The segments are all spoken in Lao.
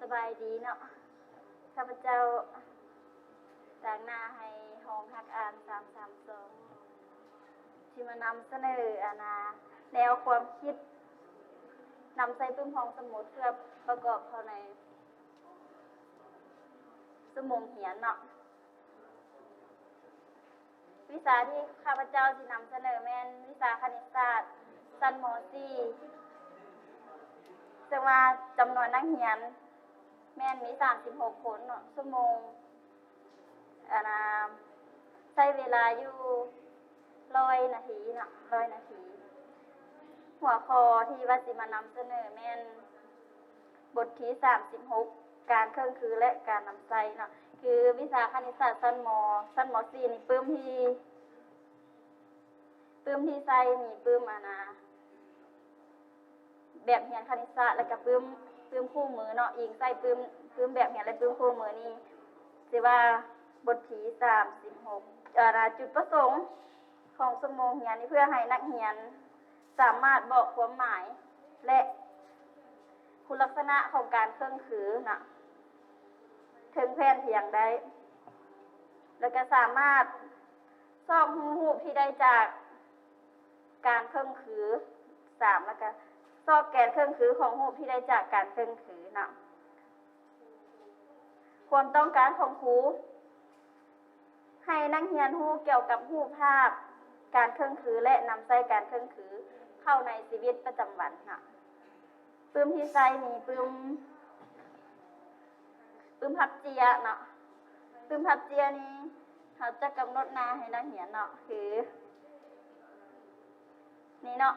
ສະບາຍດີເນາະ ຂ້າພະເຈົ້າ ຕາງໜ້າໃຫ້ຫ້ອງຮັກອ່ານສາມສາມສອງ ທີ່ມານຳສະເໜີ ອັນນ່າ ແນວຄວາມຄິດ ນຳໃສ່ປຶ້ມຫ້ອງສະໝຸດ ເພື່ອປະກອບເຂົ້າໃນຊົ່ວໂມງຮຽນເນາະ. ວິຊາທີ່ຂ້າພະເຈົ້າຊິນຳສະເໜີແມ່ນວິຊາຄະນິດສາດຊັ້ນ ມໍສີ່ ເຊິ່ງວ່າຈຳນວນນັກຮຽນແມ່ນມີສາມສິບຫົກຄົນເນາະ, ຊົ່ວໂມງ ອັນນ່າ ໃຊ້ເວລາຢູ່ຮ້ອຍນາທີເນາະ, ຮ້ອຍນາທີ. ຫົວຂໍ້ທີ່ວ່າຊິມານຳສະເໜີແມ່ນ ບົດທີສາມສິບຫົກ ການເຄິ່ງຄື ແລະ ການນຳໃຊ້ເນາະ, ຄືວິຊາຄະນິດສາດຊັ້ນ ມໍ ຊັ້ນ ມໍສີ່ ນີ້ ປຶ້ມທີ່ ປຶ້ມທີ່ໃຊ້ມີປຶ້ມ ອັນນ່າ ແບບຮຽນຄະນິດສາດ ແລ້ວກະປຶ້ມ ປຶ້ມຄູ່ມືເນາະ, ອີງໃສ່ປຶ້ມ ປຶ້ມແບບຮຽນ ແລະ ປຶ້ມຄູ່ມືນີ້ ຊື່ວ່າບົດທີສາມສິບຫົກ ອັນນ່າ ຈຸດປະສົງຂອງຊົ່ວໂມງຮຽນນີ້ ເພື່ອໃຫ້ນັກຮຽນສາມາດບອກຄວາມໝາຍ ແລະ ຄຸນລັກສະນະຂອງການເຄິ່ງຄືເນາະ ເທິງແຜ່ນພຽງໄດ້ ແລ້ວກະສາມາດຊອກຮູ້ຮູບທີ່ໄດ້ຈາກການເຄິ່ງຄື ສາມ ແລ້ວກະຊອກແກນເຄິ່ງຄືຂອງຮູບທີ່ໄດ້ຈາກການເຄິ່ງຄືເນາະ. ຄວາມຕ້ອງການຂອງຄູ ໃຫ້ນັກຮຽນຮູ້ກ່ຽວກັບຮູບພາບການເຄິ່ງຄື ແລະ ນຳໃຊ້ການເຄິ່ງຄືເຂົ້າໃນຊີວິດປະຈຳວັນເນາະ. ປຶ້ມທີ່ໃຊ້ມີປຶ້ມ ປຶ້ມພັບເຈ້ຍເນາະ, ປຶ້ມພັບເຈ້ຍນີ້ ເຮົາຈະກຳນົດໜ້າໃຫ້ນັກຮຽນເນາະ ຄື ນີ້ເນາະ,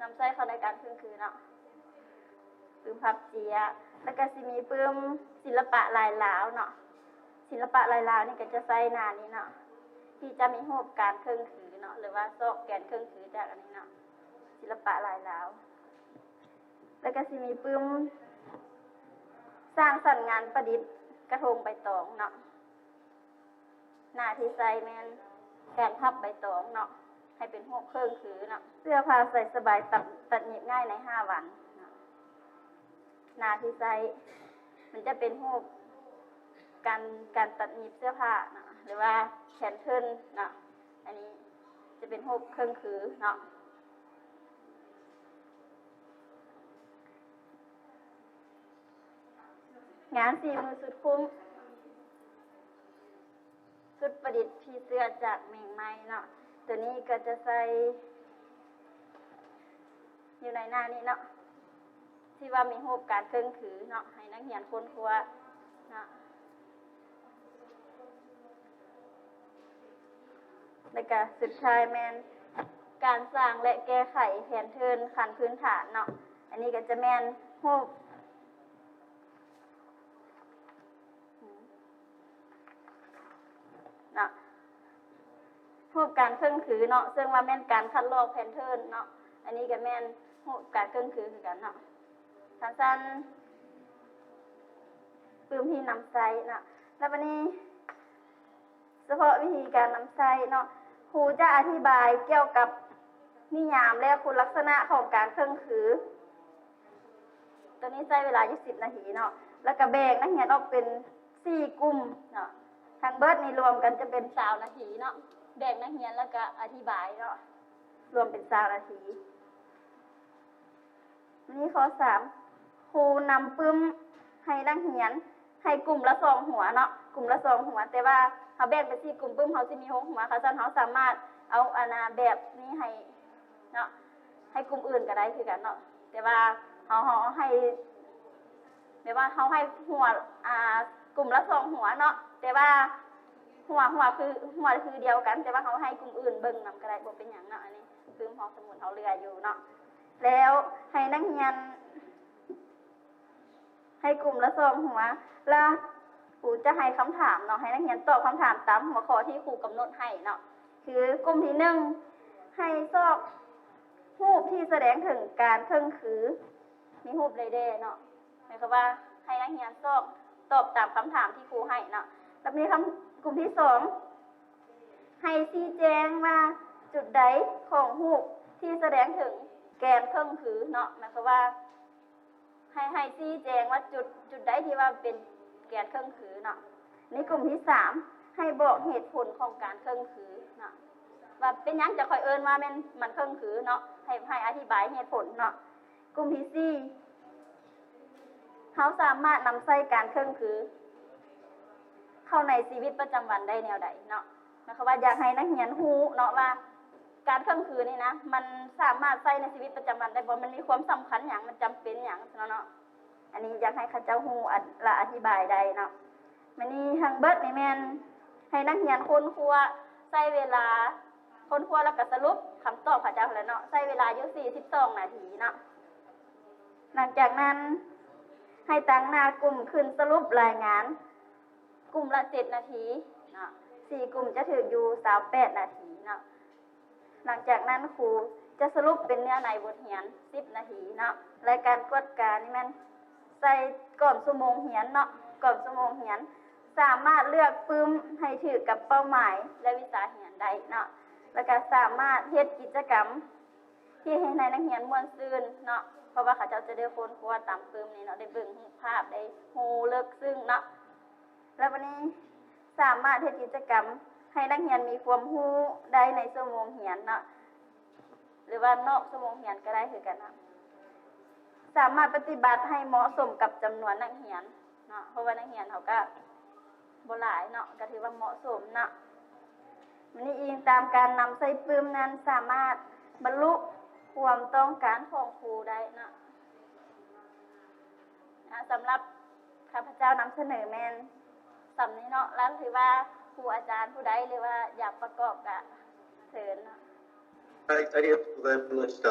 ນຳໃຊ້ເຂົ້າໃນການເຄິ່ງຄືເນາະ ປຶ້ມພັບເຈ້ຍ. ແລ້ວກະຊິມີປຶ້ມສິລະປະລາຍລາວເນາະ, ສິລະປະລາຍລາວນີ້ກະຈະໃຊ້ໜ້ານີ້ເນາະ ທີ່ຈະມີຮູບການເຄິ່ງຄືເນາະ ຫຼືວ່າຊອກແກນເຄິ່ງຄືຈາກອັນນີ້ເນາະ ສິລະປະລາຍລາວ. ແລ້ວກະຊິມີປຶ້ມສ້າງສັນງານປະດິດກະທົງໃບຕອງເນາະ. ໜ້າທີ່ໃຊ້ແມ່ນການພັບໃບຕອງເນາະ ໃຫ້ເປັນຮູບເຄິ່ງຄືເນາະ, ເສື້ອຜ້າໃສ່ສະບາຍ ຕັດ ຕັດຫຍິບງ່າຍໃນຫ້າວັນເນາະ. ໜ້າທີ່ໃຊ້ມັນຈະເປັນຮູບການ ການຕັດຫຍິບເສື້ອຜ້າເນາະ ຫຼືວ່າແພດເທີນເນາະ, ອັນນີ້ຈະເປັນຮູບເຄິ່ງຄືເນາະ. ງານສີມືສຸດຄຸ້ມ ຊຸດປະດິດຜີເສື້ອຈາກແມງໄມ້ເນາະ, ໂຕນີ້ກະຈະໃສ່ຢູ່ໃນໜ້ານີ້ເນາະ ທີ່ວ່າມີຮູບການເຄິ່ງຄືເນາະ ໃຫ້ນັກຮຽນຄົ້ນຄວ້າເນາະ. ແລ້ວກະສຸດທ້າຍແມ່ນການສ້າງ ແລະ ແກ້ໄຂແພດເທີນຂັ້ນພື້ນຖານເນາະ, ອັນນີ້ກະຈະແມ່ນຮູບ ເນາະ ຮູບການເຄິ່ງຄືເນາະ, ເຊິ່ງວ່າແມ່ນການຄັດລອກແພດເທີນເນາະ, ອັນນີ້ກະແມ່ນຮູບການເຄິ່ງຄືຄືກັນເນາະ. ຄັນຊັ້ນ ປຶ້ມທີ່ນຳໃຊ້ເນາະ, ແລ້ວບາດນີ້ ສະເພາະວິທີການນຳໃຊ້ເນາະ, ຄູຈະອະທິບາຍກ່ຽວກັບນິຍາມ ແລະ ຄຸນລັກສະນະຂອງການເຄິ່ງຄື. ໂຕນີ້ໃຊ້ເວລາຢູ່ສິບນາທີເນາະ, ແລ້ວກະແບ່ງນັກຮຽນອອກເປັນສີ່ກຸ່ມເນາະ, ທັງເບິດນີ້ລວມກັນຈະເປັນຊາວນາທີເນາະ, ແບ່ງນັກຮຽນແລ້ວກະອະທິບາຍເນາະ ລວມເປັນຊາວນາທີ. ນີ້ຂໍ້ສາມ ຄູນຳປຶ້ມໃຫ້ນັກຮຽນ ໃຫ້ກຸ່ມລະສອງຫົວເນາະ, ກຸ່ມລະສອງຫົວ, ແຕ່ວ່າເຮົາແບ່ງເປັນສີ່ກຸ່ມປຶ້ມ ເຮົາຊິມີຫົກຫົວ, ຄັນຊັ້ນເຮົາສາມາດເອົາ ອັນນ່າ ແບບນີ້ໃຫ້ເນາະ ໃຫ້ກຸ່ມອື່ນກະໄດ້ຄືກັນເນາະ, ແຕ່ວ່າເຮົາ ເຮົາໃຫ້ ແບບວ່າເຮົາໃຫ້ຫົວ ອ່າ ກຸ່ມລະສອງຫົວເນາະ, ແຕ່ວ່າຫົວ ຫົວຄື ຫົວຄືດຽວກັນ, ແຕ່ວ່າເຮົາໃຫ້ກຸ່ມອື່ນເບິ່ງນຳກະໄດ້ ບໍ່ເປັນຫຍັງເນາະ, ອັນນີ້ຄືຫ້ອງສະໝຸດເຮົາເຫຼືອຢູ່ເນາະ. ແລ້ວໃຫ້ນັກຮຽນ ໃຫ້ກຸ່ມລະສອງຫົວ ລະຄູຈະໃຫ້ຄຳຖາມເນາະ, ໃຫ້ນັກຮຽນຕອບຄຳຖາມຕາມຫົວຂໍ້ທີ່ຄູກຳນົດໃຫ້ເນາະ. ຄືກຸ່ມທີໜຶ່ງ ໃຫ້ຊອກຮູບທີ່ສະແດງເຖິງການເຄິ່ງຄື ມີຮູບໃດແດ່ເນາະ, ໝາຍຄວາມວ່າໃຫ້ນັກຮຽນຊອກຕອບຕາມຄຳຖາມທີ່ຄູໃຫ້ເນາະ. ລະມີຄຳ ກຸ່ມທີສອງ ໃຫ້ຊີ້ແຈງວ່າຈຸດໃດຂອງຮູບທີ່ສະແດງເຖິງແກນເຄິ່ງຄືເນາະ, ໝາຍຄວາມວ່າ ໃຫ້ ໃຫ້ຊີ້ແຈງວ່າຈຸດ ຈຸດໃດທີ່ວ່າເປັນແກນເຄິ່ງຄືເນາະ. ໃນກຸ່ມທີສາມ ໃຫ້ບອກເຫດຜົນຂອງການເຄິ່ງຄືເນາະ ວ່າເປັນຫຍັງຈະຄ່ອຍເອີ້ນວ່າແມ່ນມັນເຄິ່ງຄືເນາະ ໃຫ້ ໃຫ້ອະທິບາຍເຫດຜົນເນາະ. ກຸ່ມທີສີ່ ເຮົາສາມາດນຳໃຊ້ການເຄິ່ງຄືເຂົ້າໃນຊີວິດປະຈຳວັນໄດ້ແນວໃດເນາະ. ໝາຍຄວາມວ່າຢາກໃຫ້ນັກຮຽນຮູ້ເນາະວ່າ ການເຄິ່ງຄືນີ້ນະ ມັນສາມາດໃຊ້ໃນຊີວິດປະຈຳວັນໄດ້ບໍ່? ມັນມີຄວາມສຳຄັນຫຍັງ? ມັນຈຳເປັນຫຍັງເນາະ? ອັນນີ້ຢາກໃຫ້ເຂົາເຈົ້າຮູ້ ອະ ແລະ ອະທິບາຍໄດ້ເນາະ. ບາດນີ້ທັງເບິດນີ້ແມ່ນໃຫ້ນັກຮຽນຄົ້ນຄວ້າ ໃຊ້ເວລາຄົ້ນຄວ້າ ແລ້ວກໍສະຫຼຸບຄຳຕອບເຂົາເຈົ້າຫັ້ນແຫຼະເນາະ ໃຊ້ເວລາຢູ່ສີ່ສິບສອງນາທີເນາະ. ຫຼັງຈາກນັ້ນ ໃຫ້ຕາງໜ້າກຸ່ມຂຶ້ນສະຫຼຸບລາຍງານ ກຸ່ມລະເຈັດນາທີເນາະ ສີ່ກຸ່ມຈະຖືກຢູ່ຊາວແປດນາທີເນາະ. ຫຼັງຈາກນັ້ນຄູຈະສະຫຼຸບເປັນເນື້ອໃນບົດຮຽນສິບນາທີເນາະ ແລະ ການກວດການີ້ແມ່ນໃສ່ກອບຊົ່ວໂມງຮຽນເນາະ ກອບຊົ່ວໂມງຮຽນ ສາມາດເລືອກປຶ້ມໃຫ້ຖືກກັບເປົ້າໝາຍ ແລະ ວິຊາຮຽນໄດ້ເນາະ ແລ້ວກະສາມາດເຮັດກິດຈະກຳທີ່ເຮັດໃຫ້ນັກຮຽນມ່ວນຊື່ນເນາະ ເພາະວ່າເຂົາເຈົ້າຈະໄດ້ຄົ້ນຄວ້າຕາມປຶ້ມນີ້ເນາະ ໄດ້ເບິ່ງຮູບພາບ ໄດ້ຮູ້ເລິກເຊິ່ງເນາະ. ແລ້ວບາດນີ້ສາມາດເຮັດກິດຈະກຳໃຫ້ນັກຮຽນມີຄວາມຮູ້ໄດ້ໃນຊົ່ວໂມງຮຽນເນາະ ຫຼືວ່ານອກຊົ່ວໂມງຮຽນກໍໄດ້ຄືກັນເນາະ. ສາມາດປະຕິບັດໃຫ້ເໝາະສົມກັບຈຳນວນນັກຮຽນເນາະ ເພາະວ່ານັກຮຽນເຮົາກໍບໍ່ຫຼາຍເນາະ ກໍຖືວ່າເໝາະສົມເນາະ. ບາດນີ້ອີງຕາມການນຳໃຊ້ປຶ້ມນັ້ນ ສາມາດບັນລຸຄວາມຕ້ອງການຂອງຄູໄດ້ເນາະ. ອາ ສຳລັບຂ້າພະເຈົ້ານຳສະເໜີແມ່ນສ່ຳນີ້ເນາະ ແລ້ວຖືວ່າຄູອາຈານຜູ້ໃດ ຫຼືວ່າຢາກປະກອບກະເຊີນເນາະ. はい、ありがとうございました。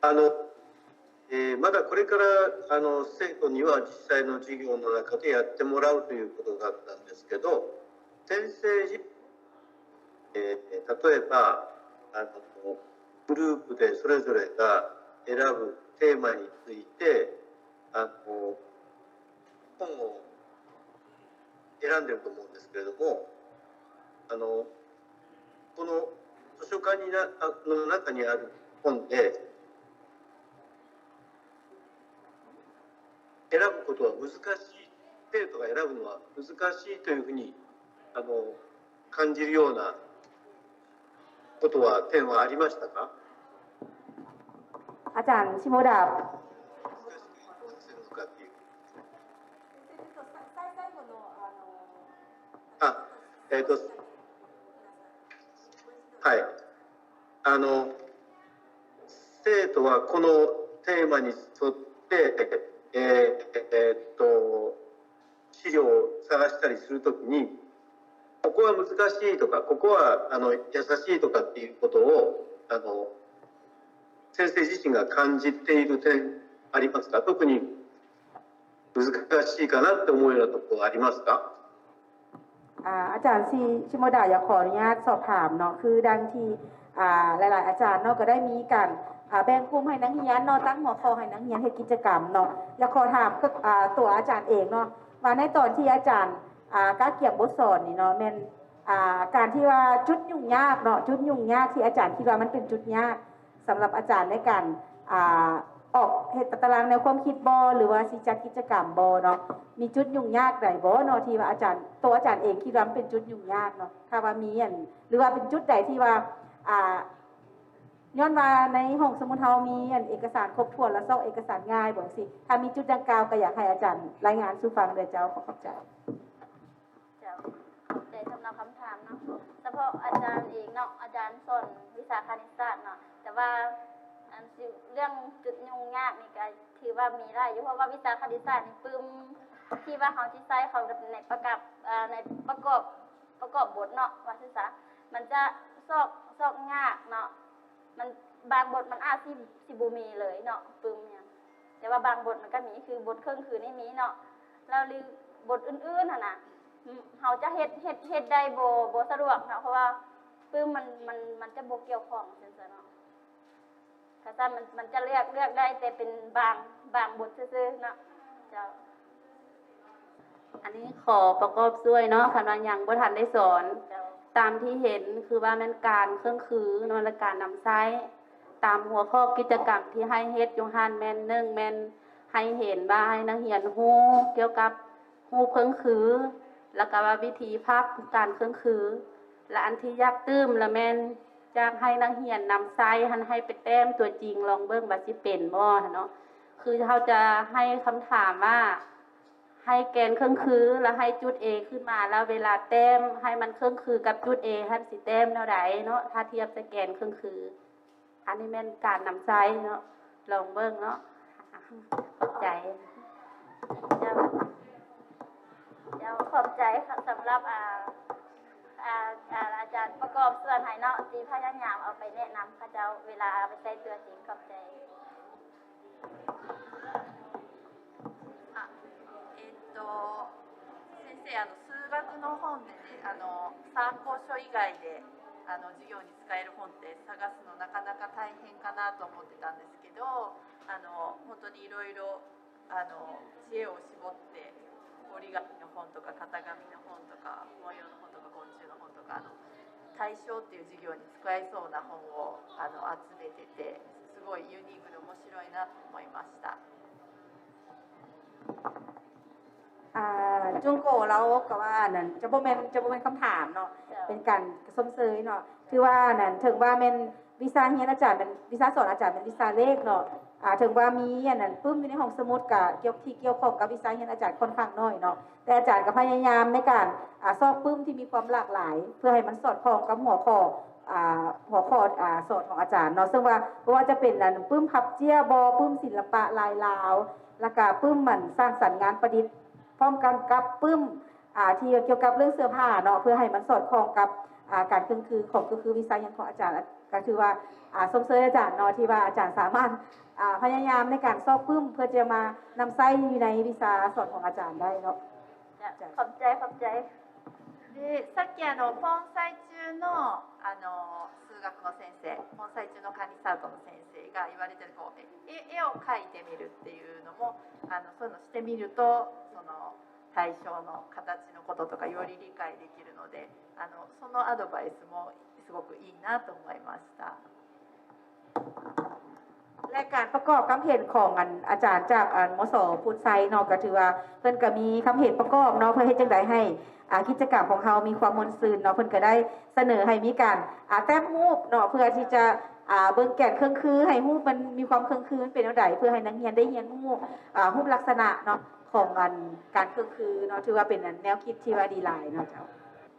あの、えーまだこれから、あの、生徒には実際の授業の中でやってもらうということだったんですけど、先生自身、えー例えば、あの、グループでそれぞれが選ぶテーマについて、あの、本を選んでると思うんですけれども、あの、この図書館になあの中にある本で、選ぶことは難しい、生徒が選ぶのは難しいというふうに、あの、感じるようなことは、点はありましたか？อาจารย์ชิโมดา あ、えっ、と、はい。あの、生徒はこのテーマに沿って、えーえーっと、資料を探したりするときに、ここは難しいとか、ここはあの優しいとかっていうことを、あの、先生自身が感じている点ありますか？特に難しいかなって思うようなところありますか？ອາ ອາຈານຊິ ຊິໂມດາ ຢາກຂໍອະນຸຍາດສອບຖາມເນາະ ຄືດັ່ງທີ່ ອາ ຫຼາຍໆອາຈານເນາະ ກໍໄດ້ມີການ ອາ ແບ່ງກຸ່ມໃຫ້ນັກຮຽນເນາະ ຕັ້ງຫົວຂໍ້ໃຫ້ນັກຮຽນເຮັດກິດຈະກຳເນາະ ຢາກຂໍຖາມ ອາ ຕົວອາຈານເອງເນາະ ວ່າໃນຕອນທີ່ອາຈານ ອາ ກະກຽມບົດສອນນີ້ເນາະ ແມ່ນ ອາ ການທີ່ວ່າຈຸດຫຍຸ້ງຍາກເນາະ ຈຸດຫຍຸ້ງຍາກທີ່ອາຈານຄິດວ່າມັນເປັນຈຸດຍາກ ສຳລັບອາຈານໃນການ ອາ ອອກເຮັດຕາຕະລາງແນວຄວາມຄິດບໍ່ ຫຼືວ່າຊິຈັດກິດຈະກຳບໍ່ເນາະ ມີຈຸດຫຍຸ້ງຍາກໃດບໍ່ເນາະ ທີ່ວ່າອາຈານ ໂຕອາຈານເອງຄິດວ່າມັນເປັນຈຸດຫຍຸ້ງຍາກເນາະ ຖ້າວ່າມີອັນ ຫຼືວ່າເປັນຈຸດໃດທີ່ວ່າ ອາ ຍ້ອນວ່າໃນຫ້ອງສະໝຸດເຮົາມີອັນເອກະສານຄົບຖ້ວນ ແລະ ຊອກເອກະສານງ່າຍບໍ່ຊີ້ ຖ້າມີຈຸດດັ່ງກ່າວກໍຢາກໃຫ້ອາຈານລາຍງານສູ່ຟັງເດີເຈົ້າ ຂໍຂອບໃຈ. ເຈົ້າ ຂອບໃຈສຳລັບຄຳຖາມເນາະ ສະເພາະອາຈານເອງເນາະ ອາຈານສອນວິຊາຄະນິດສາດເນາະ ແຕ່ວ່າອັນຊິເລື່ອງຈຸດຫຍຸ້ງຍາກນີ້ກໍຖືວ່າມີຫຼາຍຢູ່ ເພາະວ່າວິຊາຄະນິດສາດນີ້ປຶ້ມທີ່ວ່າເຮົາຊິໃຊ້ເຂົ້າໃນປະກັບ ເອ່ອ ໃນປະກອບ ປະກອບບົດເນາະ ວ່າຊັ້ນຊະ ມັນຈະຊອກ ຊອກຍາກເນາະ ມັນ ບາງບົດມັນອາດຊິ ຊິບໍ່ມີເລີຍເນາະ ປຶ້ມຫຍັງ ແຕ່ວ່າບາງບົດມັນກໍມີ ຄືບົດເຄິ່ງຄືນີ້ມີເນາະ ແລ້ວຫຼືບົດອື່ນໆຫັ້ນນະ ເຮົາຈະເຮັດ ເຮັດ ເຮັດໄດ້ບໍ່ ບໍ່ສະດວກເນາະ ເພາະວ່າປຶ້ມມັນ ມັນ ມັນຈະບໍ່ກ່ຽວຂ້ອງຈັ່ງຊີ້ເນາະ ຖ້າຊັ້ນມັນ ມັນຈະເລືອກ ເລືອກໄດ້ແຕ່ເປັນບາງ ບາງບົດຊື່ໆເນາະ ເຈົ້າ. ອັນນີ້ຂໍປະກອບຊ່ວຍເນາະ ຄັນວ່າຍັງບໍ່ທັນໄດ້ສອນ ຕາມທີ່ເຫັນຄືວ່າແມ່ນການເຄື່ອງຄືເນາະ ແລະ ການນຳໃຊ້ ຕາມຫົວຂໍ້ກິດຈະກຳທີ່ໃຫ້ເຮັດຢູ່ຫັ້ນແມ່ນ ໜຶ່ງ ແມ່ນ ໃຫ້ເຫັນວ່າໃຫ້ນັກຮຽນຮູ້ກ່ຽວກັບຮູບເຄື່ອງຄື ແລ້ວກະວ່າວິທີພັບການເຄື່ອງຄື ແລະ ອັນທີ່ຢາກຕື່ມລະແມ່ນຢາກໃຫ້ນັກຮຽນນຳໃຊ້ຫັ້ນ ໃຫ້ໄປແຕ້ມຕົວຈິງລອງເບິ່ງວ່າຊິເປັນບໍ່ຫັ້ນເນາະ. ຄືເຮົາຈະໃຫ້ຄຳຖາມວ່າ ໃຫ້ແກນເຄື່ອງຄື ແລ້ວໃຫ້ຈຸດ A ຂຶ້ນມາ ແລ້ວເວລາແຕ້ມໃຫ້ມັນເຄື່ອງຄືກັບຈຸດ A ຫັ້ນ ຊິແຕ້ມແນວໃດເນາະ ຖ້າທຽບໃສ່ແກນເຄື່ອງຄື. ອັນນີ້ແມ່ນການນຳໃຊ້ເນາະ ລອງເບິ່ງເນາະ. ຂອບໃຈ. ເຈົ້າ ເຈົ້າ ຂອບໃຈສຳລັບ ອ່າ ອ່າ ອ່າ ອາຈານປະກອບສ່ວນໃຫ້ເນາະ ທີ່ພະຍາຍາມເອົາໄປແນະນຳເຂົາເຈົ້າ ເວລາເອົາໄປໃຊ້ຕົວຈິງ. ຂອບໃຈ. あ、えっと、先生、あの、数学の本でね、あの、参考書以外で、あの、授業に使える本って探すのなかなか大変かなと思ってたんですけど、あの、本当にいろいろ、あの、知恵を絞って、折り紙の本とか、型紙の本とか、模様の本とか、昆虫の本とか、あの、大正っていう授業に使えそうな本を、あの、集めてて、すごいユニークで面白いなと思いました。 ອ່າ ຈຸງໂກລາວກໍວ່າອັນນັ້ນຈະບໍ່ແມ່ນ ຈະບໍ່ແມ່ນຄຳຖາມເນາະ ເປັນການຊົມເຊີຍເນາະ. ຖືວ່າອັນນັ້ນ ເຖິງວ່າແມ່ນວິຊາຮຽນອາຈານ ແມ່ນວິຊາສອນອາຈານ ແມ່ນວິຊາເລກເນາະ ອ່າ ເຖິງວ່າມີອັນນັ້ນປຶ້ມຢູ່ໃນຫ້ອງສະໝຸດ ກະກ່ຽວ ທີ່ກ່ຽວຂ້ອງກັບວິຊາຮຽນອາຈານຄ່ອນຂ້າງໜ້ອຍເນາະ. ແຕ່ອາຈານກໍພະຍາຍາມໃນການ ອ່າ ຊອກປຶ້ມທີ່ມີຄວາມຫຼາກຫຼາຍ ເພື່ອໃຫ້ມັນສອດຄ່ອງກັບຫົວຂໍ້ ອ່າ ຫົວຂໍ້ ອ່າ ສອນຂອງອາຈານເນາະ. ເຊິ່ງວ່າບໍ່ວ່າຈະເປັນອັນປຶ້ມພັບເຈ້ຍບໍ ປຶ້ມສິລະປະລາຍລາວ ແລ້ວກະປຶ້ມອັນສ້າງສັນງານປະດິດ ພ້ອມກັນກັບປຶ້ມ ອ່າ ທີ່ກ່ຽວກັບເລື່ອງເສື້ອຜ້າເນາະ ເພື່ອໃຫ້ມັນສອດຄ່ອງກັບ ອ່າ ການເຄິ່ງຄືຂອງ ກໍຄືວິຊາຮຽນຂອງອາຈານ. ກໍຖືວ່າ ອ່າ ຊົມເຊີຍອາຈານເນາະ ທີ່ວ່າອາຈານສາມາດ ອ່າ ພະຍາຍາມໃນການຊອກປຶ້ມ ເພື່ອຈະມານຳໃຊ້ຢູ່ໃນວິຊາສອນຂອງອາຈານໄດ້ເນາະ. ຂອບໃຈ ຂອບໃຈ. で、さっきあの、盆栽中の、あの、数学の先生、盆栽中のカニサウトの先生が言われてる、こう、え、え、絵を描いてみるっていうのも、あの、そういうのしてみると、その、対象の形のこととか、より理解できるので、あの、そのアドバイスもすごくいいなと思いました。 ແລະ ການປະກອບຄຳເຫັນຂອງອັນ ອາຈານຈາກອັນ ມສ ໂພນໄຊເນາະ ກໍຖືວ່າເພິ່ນກໍມີຄຳເຫັນປະກອບເນາະ ເພື່ອເຮັດຈັ່ງໃດໃຫ້ ອ່າ ກິດຈະກຳຂອງເຮົາມີຄວາມມ່ວນຊື່ນເນາະ. ເພິ່ນກໍໄດ້ສະເໜີໃຫ້ມີການ ອ່າ ແຕ້ມຮູບເນາະ ເພື່ອທີ່ຈະ ອ່າ ເບິ່ງແກນເຄິ່ງຄື ໃຫ້ຮູບມັນມີຄວາມເຄິ່ງຄື ມັນເປັນແນວໃດ ເພື່ອໃຫ້ນັກຮຽນໄດ້ຮຽນຮູ້ ອ່າ ຮູບລັກສະນະເນາະ ຂອງອັນ ການເຄິ່ງຄືເນາະ. ຖືວ່າເປັນອັນ ແນວຄິດທີ່ວ່າດີຫຼາຍເນາະເຈົ້າ.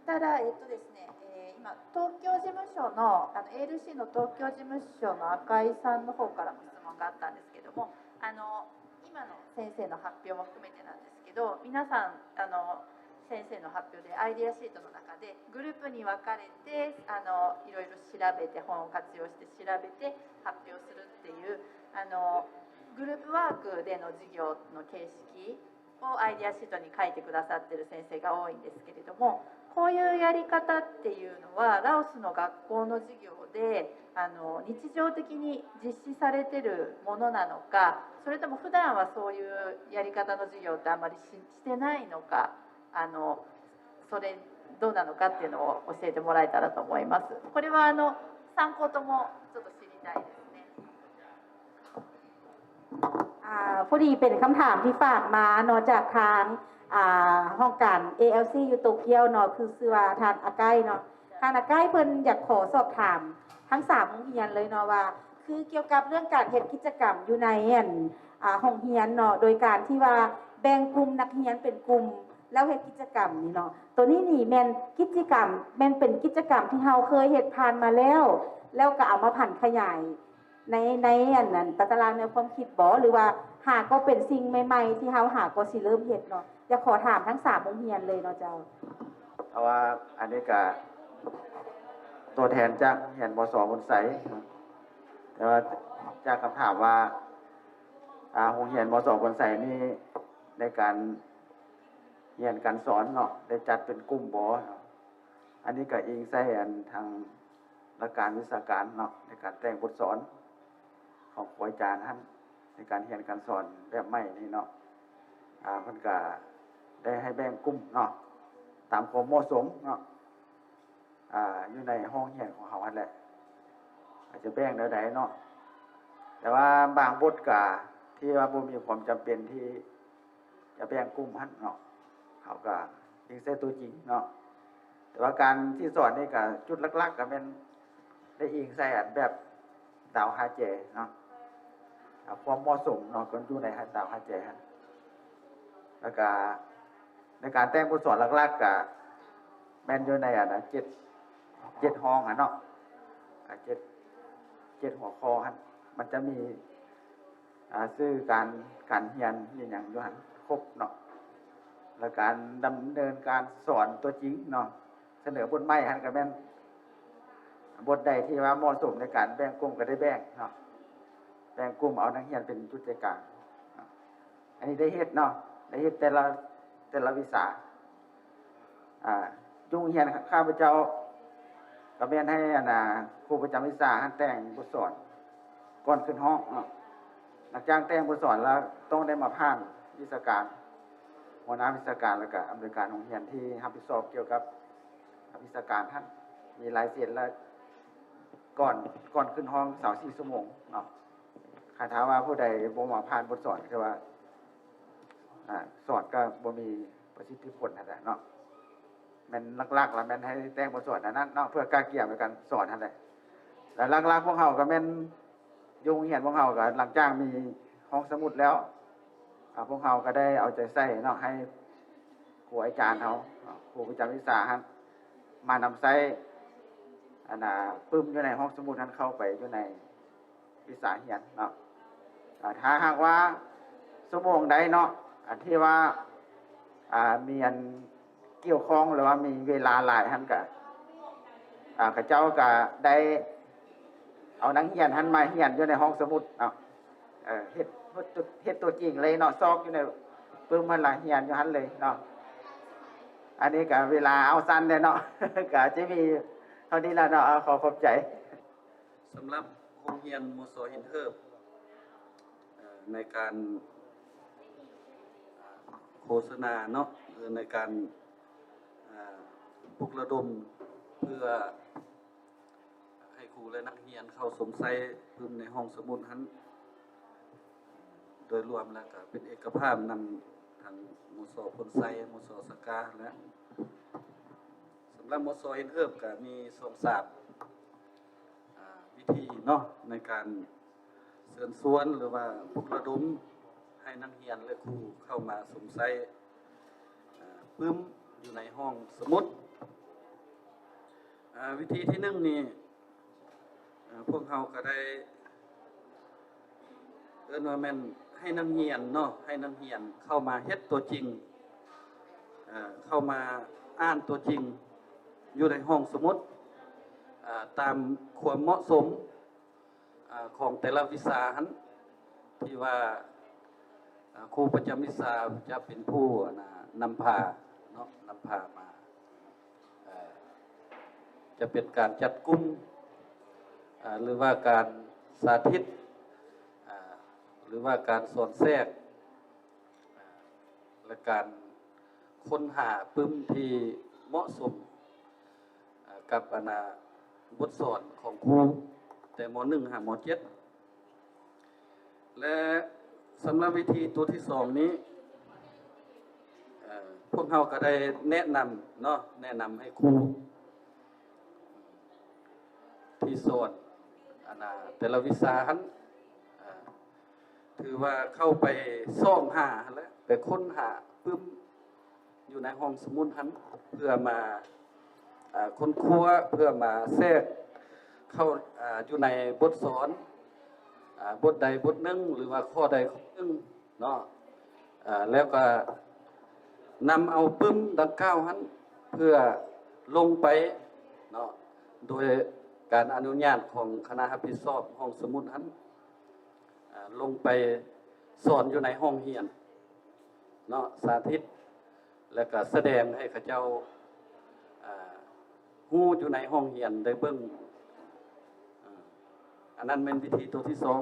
ただ、えっとですね、えー、今、東京事務所の、あの、エーエルシーの東京事務所の赤井さんの方からも質問があったんですけども、あの、今の先生の発表も含めてなんですけど、皆さん、あの、先生の発表でアイデアシートの中で、グループに分かれて、あの、いろいろ調べて、本を活用して調べて、発表するっていう、あの、グループワークでの授業の形式 をアイデアシートに書いてくださってる先生が多いんですけれども、こういうやり方っていうのは、ラオスの学校の授業で、あの、日常的に実施されてるものなのか、それとも普段はそういうやり方の授業ってあんまりし、してないのか、あの、それどうなのかっていうのを教えてもらえたらと思います。これは、あの、参考ともちょっと知りたいですね。 ອ່າ ພໍດີເປັນຄຳຖາມທີ່ຝາກມາເນາະ ຈາກທາງ ອ່າ ຫ້ອງການ ເອແອລຊີ ຢູ່ໂຕກຽວເນາະ ຄືຊື່ວ່າທ່ານອາໄກເນາະ. ທ່ານອາໄກເພິ່ນຢາກຂໍສອບຖາມທັງສາມໂຮງຮຽນເລີຍເນາະວ່າ ຄືກ່ຽວກັບເລື່ອງການເຮັດກິດຈະກຳຢູ່ໃນ ອັນ ອ່າ ໂຮງຮຽນເນາະ ໂດຍການທີ່ວ່າແບ່ງກຸ່ມນັກຮຽນເປັນກຸ່ມ ແລ້ວເຮັດກິດຈະກຳນີ້ເນາະ ໂຕນີ້ນີ້ແມ່ນກິດຈະກຳ ແມ່ນເປັນກິດຈະກຳທີ່ເຮົາເຄີຍເຮັດຜ່ານມາແລ້ວ ແລ້ວກໍເອົາມາຜັນຂະຫຍາຍ ໃນ ໃນອັນນັ້ນ ຕາຕະລາງແນວຄວາມຄິດບໍ ຫຼືວ່າຫາກໍເປັນສິ່ງໃໝ່ໆ ທີ່ເຮົາຫາກໍຊິເລີ່ມເຮັດເນາະ? ຢາກຂໍຖາມທັງສາມໂຮງຮຽນເລີຍເນາະເຈົ້າ. ເພາະວ່າອັນນີ້ກະຕົວແທນຈາກໂຮງຮຽນ ມສ ໂພນໄຊເນາະ ແຕ່ວ່າຈາກຄຳຖາມວ່າ ອ່າ ໂຮງຮຽນ ມສ ໂພນໄຊນີ້ ໃນການຮຽນການສອນເນາະ ໄດ້ຈັດເປັນກຸ່ມບໍ? ອັນນີ້ກະອີງໃສ່ອັນທາງ ຫຼັກການວິຊາການເນາະ ໃນການແຕ່ງບົດສອນຂອງຄູອາຈານຫັ້ນ ໃນການຮຽນການສອນແບບໃໝ່ນີ້ເນາະ ອ່າ ເພິ່ນກະໄດ້ໃຫ້ແບ່ງກຸ່ມເນາະ ຕາມຄວາມເໝາະສົມເນາະ ອ່າ ຢູ່ໃນຫ້ອງຮຽນຂອງເຮົາຫັ້ນແຫຼະ ອາດຈະແບ່ງແນວໃດເນາະ ແຕ່ວ່າບາງບົດກະ ທີ່ວ່າບໍ່ມີຄວາມຈຳເປັນທີ່ຈະແບ່ງກຸ່ມຫັ້ນເນາະ ເຮົາກໍອີງໃສ່ຕົວຈິງເນາະ. ແຕ່ວ່າການທີ່ສອນນີ້ກໍຈຸດຫຼັກໆກໍແມ່ນໄດ້ອີງໃສ່ອັນແບບດາວຫ້າແຈເນາະ ອາ ຄວາມເໝາະສົມເນາະ ກໍຢູ່ໃນດາວຫ້າແຈຫັ້ນ. ແລ້ວກໍໃນການແຕ່ງບົດສອນຫຼັກໆກໍແມ່ນຢູ່ໃນອັນນະ ເຈັດ ເຈັດຫ້ອງຫັ້ນເນາະ ອາ ເຈັດ ເຈັດຫົວຂໍ້ຫັ້ນ ມັນຈະມີ ອາ ຊື່ການ ການຮຽນມີຫຍັງຢູ່ຫັ້ນຄົບເນາະ. ແລ້ວການດຳເນີນການສອນຕົວຈິງເນາະ ສະເໜີບົດໃໝ່ຫັ້ນກໍແມ່ນ ບົດໃດທີ່ວ່າເໝາະສົມໃນການແບ່ງກຸ່ມກໍໄດ້ແບ່ງເນາະ ແບ່ງກຸ່ມເອົານັກຮຽນເປັນຈຸດໃຈກາງເນາະ. ອັນນີ້ໄດ້ເຮັດເນາະ ໄດ້ເຮັດແຕ່ລະ ແຕ່ລະວິຊາ. ອາ ຢູ່ໂຮງຮຽນຂ້າພະເຈົ້າກໍແມ່ນໃຫ້ອັນນາ ຄູປະຈຳວິຊາຫັ້ນແຕ່ງບົດສອນກ່ອນຂຶ້ນຫ້ອງເນາະ. ຫຼັງຈາກແຕ່ງບົດສອນແລ້ວ ຕ້ອງໄດ້ມາຜ່ານວິຊາການ ຫົວໜ້າວິຊາການ ແລ້ວກະອຳນວຍການໂຮງຮຽນທີ່ຮັບຜິດຊອບກ່ຽວກັບວິຊາການຫັ້ນ ມີລາຍເຊັນ ແລະ ກ່ອນ ກ່ອນຂຶ້ນຫ້ອງຊາວສີ່ຊົ່ວໂມງເນາະ. ຄັນຖ້າວ່າຜູ້ໃດບໍ່ມາຜ່ານບົດສອນ ຄືວ່າ ອາ ສອນກໍບໍ່ມີປະສິດທິຜົນຫັ້ນແຫຼະເນາະ. ແມ່ນຫຼັກໆລະແມ່ນໃຫ້ແຕ່ງບົດສອນອັນນັ້ນເນາະ ເພື່ອກະກຽມໃນການສອນຫັ້ນແຫຼະ. ແລະ ຫຼັກໆພວກເຮົາກໍແມ່ນ ຢູ່ໂຮງຮຽນພວກເຮົາກໍຫຼັງຈາກມີຫ້ອງສະໝຸດແລ້ວ ອາ ພວກເຮົາກໍໄດ້ເອົາໃຈໃສ່ເນາະ ໃຫ້ຄູອາຈານເຮົາ ອາ ຄູປະຈຳວິຊາຫັ້ນ ມານຳໃຊ້ອັນນາ ປຶ້ມຢູ່ໃນຫ້ອງສະໝຸດຫັ້ນເຂົ້າໄປຢູ່ໃນ ວິຊາຮຽນເນາະ. ອາ ຖ້າຫາກວ່າຊົ່ວໂມງໃດເນາະ ອັນທີ່ວ່າ ອາ ມີອັນກ່ຽວຂ້ອງ ຫຼືວ່າມີເວລາຫຼາຍຫັ້ນກະ ອາ ເຂົາເຈົ້າກະໄດ້ເອົານັກຮຽນຫັ້ນມາຮຽນຢູ່ໃນຫ້ອງສະໝຸດເນາະ. ເອີ ເຮັດ ເຮັດຕົວຈິງເລີຍເນາະ ຊອກຢູ່ໃນປຶ້ມຫັ້ນລະ ຮຽນຢູ່ຫັ້ນເລີຍເນາະ. ອັນນີ້ກະເວລາເອົາສັ້ນແດ່ເນາະ ກະຈະມີເທົ່ານີ້ລະເນາະ. ເອົາ ຂໍຂອບໃຈ. ສຳລັບໂຮງຮຽນ ມສ ຫີນເຫີບ ເອີ ໃນການ ເອີ ໂຄສະນາເນາະ ຫຼືໃນການ ເອີ ປຸກລະດົມ ເພື່ອໃຫ້ຄູ ແລະ ນັກຮຽນເຂົ້າຊົມໃຊ້ປຶ້ມໃນຫ້ອງສະໝຸດຫັ້ນ ໂດຍລວມແລ້ວກະເປັນເອກະພາບນຳທາງ ມສ ໂພນໄຊ, ມສ ສະກາ ແລະ ສຳລັບ ມສ ຫີນເຫີບ ກະມີສອງສາມ ອາ ວິທີເນາະ ໃນການເຊີນຊວນ ຫຼືວ່າປຸກລະດົມໃຫ້ນັກຮຽນ ແລະ ຄູເຂົ້າມາຊົມໃຊ້ ອາ ປຶ້ມຢູ່ໃນຫ້ອງສະໝຸດ. ອາ ວິທີທີໜຶ່ງນີ້ ອາ ພວກເຮົາກໍໄດ້ ເອີ້ນວ່າແມ່ນໃຫ້ນັກຮຽນເນາະ ໃຫ້ນັກຮຽນເຂົ້າມາເຮັດຕົວຈິງ ເຂົ້າມາອ່ານຕົວຈິງຢູ່ໃນຫ້ອງສະໝຸດ ອາ ຕາມຄວາມເໝາະສົມ ອາ ຂອງແຕ່ລະວິຊາຫັ້ນ ທີ່ວ່າ ອາ ຄູປະຈຳວິຊາຈະເປັນຜູ້ ອັນນາ ນຳພາເນາະ ນຳພາມາ ເອີ ຈະເປັນການຈັດກຸ່ມ ອາ ຫຼືວ່າການສາທິດ ອາ ຫຼືວ່າການສອນແຊກ ອາ ແລະ ການຄົ້ນຫາປຶ້ມທີ່ເໝາະສົມ ອາ ກັບອັນນາ ບົດສອນຂອງຄູ ແຕ່ ມ.ໜຶ່ງ ຫາ ມ.ເຈັດ. ແລະ ສຳລັບວິທີຕົວທີສອງນີ້ ເອີ ພວກເຮົາກໍໄດ້ແນະນຳເນາະ ແນະນຳໃຫ້ຄູທີ່ສອນ ອັນນາ ແຕ່ລະວິຊາຫັ້ນ ເອີ ຖືວ່າເຂົ້າໄປຊອກຫາຫັ້ນແຫຼະ ໄປຄົ້ນຫາປຶ້ມ ຢູ່ໃນຫ້ອງສະໝຸດຫັ້ນ ເພື່ອມາ ເອີ ຄົ້ນຄວ້າ ເພື່ອມາແຊກເຂົ້າ ເອີ ຢູ່ໃນບົດສອນ ເອີ ບົດໃດບົດໜຶ່ງ ຫຼືວ່າຂໍ້ໃດຂໍ້ໜຶ່ງເນາະ ເອີ ແລ້ວກໍນຳເອົາປຶ້ມດັ່ງກ່າວຫັ້ນ ເພື່ອລົງໄປເນາະ ໂດຍການອະນຸຍາດຂອງຄະນະຮັບຜິດຊອບຫ້ອງສະໝຸດຫັ້ນ ອາ ລົງໄປສອນຢູ່ໃນຫ້ອງຮຽນເນາະ ສາທິດ ແລ້ວກະສະແດງໃຫ້ເຂົາເຈົ້າ ອາ ຮູ້ຢູ່ໃນຫ້ອງຮຽນໄດ້ເບິ່ງ. ອາ ອັນນັ້ນແມ່ນວິທີຕົວທີສອງ.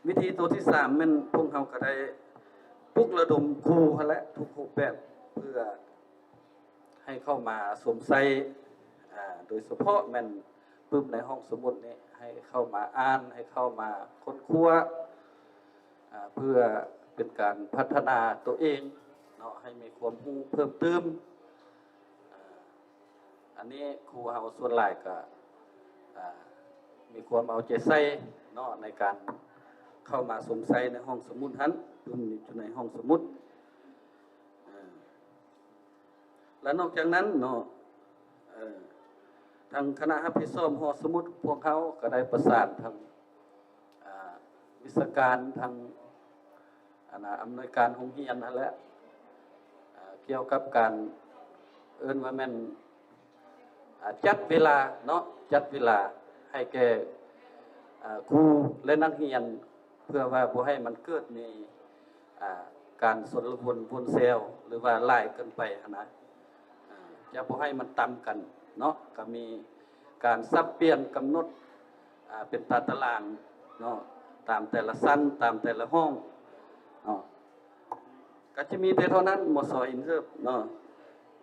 ວິທີຕົວທີສາມແມ່ນພວກເຮົາກະໄດ້ປຸກລະດົມຄູຫັ້ນແຫຼະ ທຸກຮູບແບບ ເພື່ອ ໃຫ້ເຂົ້າມາຊົມໃຊ້ ອາ ໂດຍສະເພາະແມ່ນປຶ້ມໃນຫ້ອງສະໝຸດນີ້ ໃຫ້ເຂົ້າມາອ່ານ ໃຫ້ເຂົ້າມາຄົ້ນຄວ້າ ອ່າ ເພື່ອເປັນການພັດທະນາຕົວເອງເນາະ ໃຫ້ມີຄວາມຮູ້ເພີ່ມເຕີມ. ອ່າ ອັນນີ້ຄູເຮົາສ່ວນຫຼາຍກໍ ອ່າ ມີຄວາມເອົາໃຈໃສ່ເນາະ ໃນການເຂົ້າມາຊົມໃຊ້ໃນຫ້ອງສະໝຸດຫັ້ນ ປຶ້ມຢູ່ໃນຫ້ອງສະໝຸດ. ເອີ ແລະນອກຈາກນັ້ນເນາະ ເອີ ທາງຄະນະຮັບຜິດຊອບຫໍສະໝຸດພວກເຮົາກໍໄດ້ປະສານທາງ ອ່າ ວິຊາການ ທາງ ອັນນ່າ ອຳນວຍການໂຮງຮຽນຫັ້ນແຫຼະ ອ່າ ກ່ຽວກັບການ ເອີ້ນວ່າແມ່ນ ອ່າ ຈັດເວລາເນາະ ຈັດເວລາໃຫ້ແກ່ ອ່າ ຄູ ແລະ ນັກຮຽນ ເພື່ອວ່າບໍ່ໃຫ້ມັນເກີດມີ ອ່າ ການຊົນລະວົນວົນແຊວ ຫຼືວ່າຫຼາຍເກີນໄປຫັ້ນນະ ອ່າ ຈະບໍ່ໃຫ້ມັນຕຳກັນເນາະ ກໍມີການສັບປ່ຽນກຳນົດ ອ່າ ເປັນຕາຕະລາງເນາະ ຕາມແຕ່ລະຊັ້ນ ຕາມແຕ່ລະຫ້ອງເນາະ. ກໍຈະມີແຕ່ເທົ່ານັ້ນ ມສ ອິນເທີບເນາະ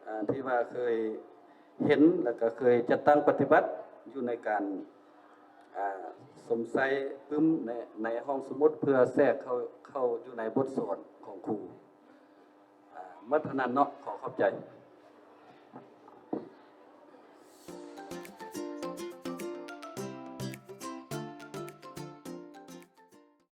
ອ່າ ທີ່ວ່າເຄີຍເຫັນ ແລ້ວກໍເຄີຍຈັດຕັ້ງປະຕິບັດຢູ່ໃນການ ອ່າ ຊົມໃຊ້ປຶ້ມໃນ ໃນຫ້ອງສະໝຸດ ເພື່ອແຊກເຂົ້າ ເຂົ້າຢູ່ໃນບົດສອນຂອງຄູ. ອ່າ ໝົດເທົ່ານັ້ນເນາະ ຂໍຂອບໃຈ.